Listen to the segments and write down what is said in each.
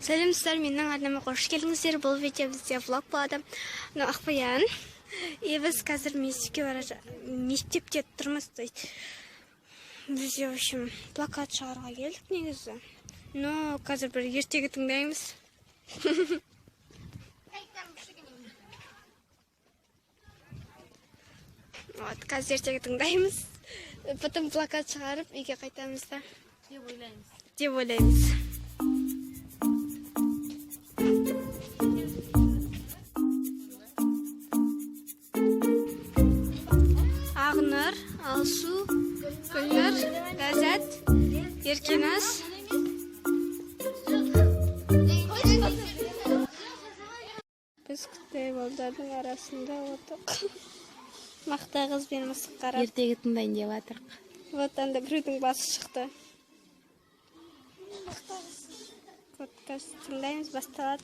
Сәлем, достар, менің арнама қош келдіңіздер. Бұл видео бізде влог болады. Мынау Ақбаян. И біз қазір мектепке бара мектепте тұрмыз. То есть бізде, в общем, плакат шығаруға келдік негізі. Но қазір бір ертегі тыңдаймыз. Вот, қазір ертегі тыңдаймыз. Потом плакат шығарып, үйге қайтамыз да. Деп ойлаймыз. Деп ойлаймыз. Ақнұр, Алсу, Гүлнұр, Ләззат, Еркеназ. Біз қытай балдардың арасында отырық. Мақта қыз бен мысық қарап. Ертегі тыңдайын деп жатырық. Вот анда біреудің басы шықты. Вот қазір тыңдаймыз, басталады.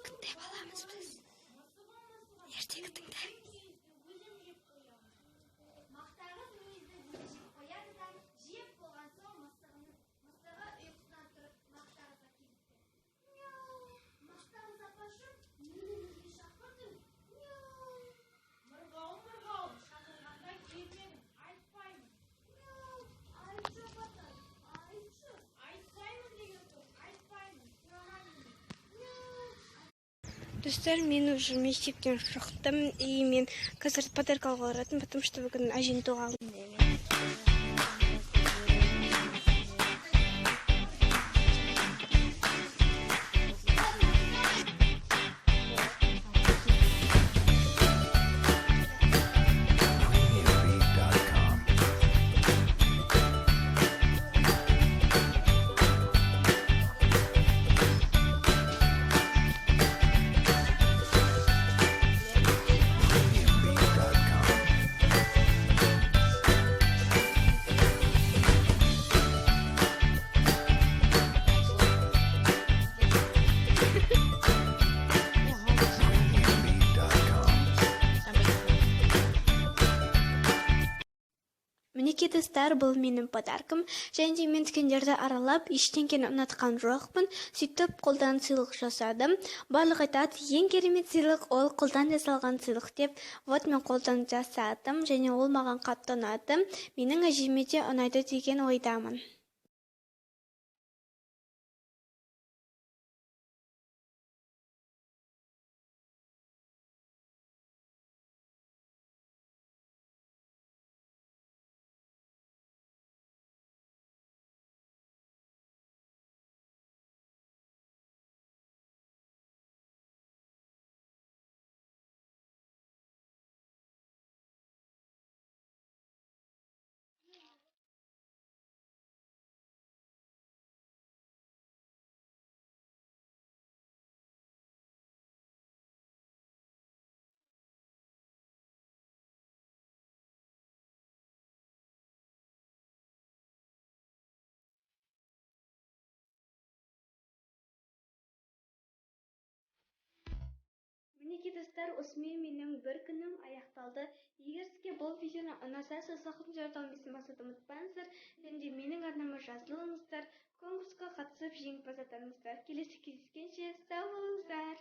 Қытай баламыз біз. Ертегі тыңдаймыз. Мақтағыз мүйізді жеп қояды да, жеп болған соң мысығы ұйқысынан тұрып Мақтағызға кезікті. Мяу! Мақтағыз апашым, мені неге шақырдың? Мяу! Мырғау, мырғау, шақырғанда келмедің, айтпаймын. Мяу! Айтшы, апатай, айтшы. Айтпаймын деген соң, айтпаймын. Сұрама менен. Мяу! Достар, мен уже мектептен шықтым, и мен қазір подарка алуға баратырмын, потому что бүгін әженің туған күні. PremiumBeat.com. PremiumBeat.com. PremiumBeat.com. Мінекей, достар, бұл менің подаркам. Және де мен дүкендерді аралап, ештеңкені ұнатқан жоқпын. Сөйтіп қолдан сыйлық жасадым. Барлығы айтады, ең керемет сыйлық ол қолдан жасалған сыйлық деп. Вот мен қолдан жасадым және ол маған қатты ұнады. Менің әжеме де ұнайды деген ойдамын. Мінекей, достар, осымен менің бір күнім аяқталды. Егер сізге бұл видеоны ұнаса, саусақтың жәрдемін басуды ұмытпаңыздар және де менің арнама жазылыңыздар, конкурсқа қатысып жеңімпаз атаныңыздар. Келесі кездескенше сау болыңыздар.